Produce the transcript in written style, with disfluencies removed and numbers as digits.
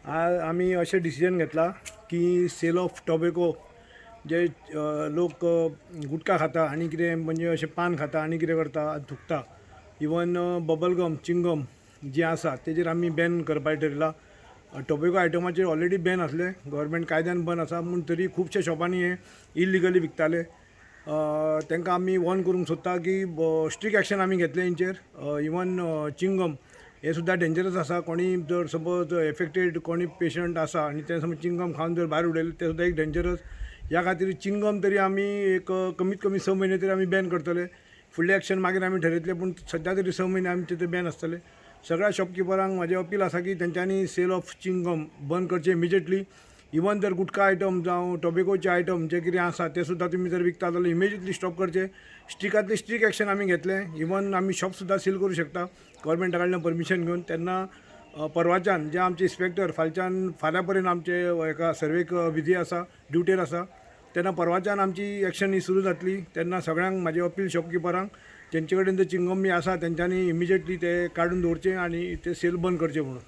आमी अशें डिसिजन घेतला की सेल ऑफ टोबेको जे लोक गुटखा खाता आनी कितें म्हणजे अशें पान खाता आनी कितें करता थुकता, इवन बबलगम चिंगम जी आसा तेजेर आमी बॅन करपाचें ठरयलां. टोबेको आयटमाचेर ऑलरेडी बॅन आसलें, गव्हर्मेंट कायद्यान बंद आसा, पूण तरी खुबशे शॉपांनी हे इलिगली विकताले. तांकां आमी वॉर्न करूंक सोदता की स्ट्रीक एक्शन आमी घेतले हेंचेर. इवन चिंगम हे सुद्दां डेंजरस आसा. कोणी जर सपोज एफेक्टेड कोणी पेशंट आसा आनी ते समज चिंगम खावन जर भायर उडयले ते सुद्दां एक डेंजरस. ह्या खातीर चिंगम तरी आमी एक कमीत कमी 6 म्हयने तरी आमी बॅन करतले. फुडलें एक्शन मागीर आमी ठरयतले, पूण सद्या तरी 6 म्हयने आमचे ते बॅन आसतले. सगळ्या शॉपकिपरांक म्हाजें अपील आसा की तेंच्यांनी सेल ऑफ चिंगम बंद करचें इमिजिएटली. इवन जर गुटखा आयटम जावं टोबेकोचे आयटम जे कितें आसा ते सुद्दां तुमी जर विकता जाल्यार इमिजिएटली स्टॉप करचे. स्ट्रिकांतले स्ट्रीक एक्शन आमी घेतले. इवन आमी शॉप सुद्दां सील करूं शकता गव्हर्मेंटा कडल्यान परमिशन घेवन. तेन्ना परवाच्यान जे आमचे इन्स्पेक्टर फालच्यान फाल्यां पर्यंत आमचे एका सर्वेक बिजी आसा, ड्युटेर आसा, तेन्ना परवाच्यान आमची एक्शन ही सुरू जातली. तेन्ना सगळ्यांक म्हाजें अपील शॉपकिपरांक जेंचे कडेन ते चिंगम बी आसा तेंच्यांनी इमिजिएटली ते काडून दवरचे आनी ते सेल बंद करचे म्हणून.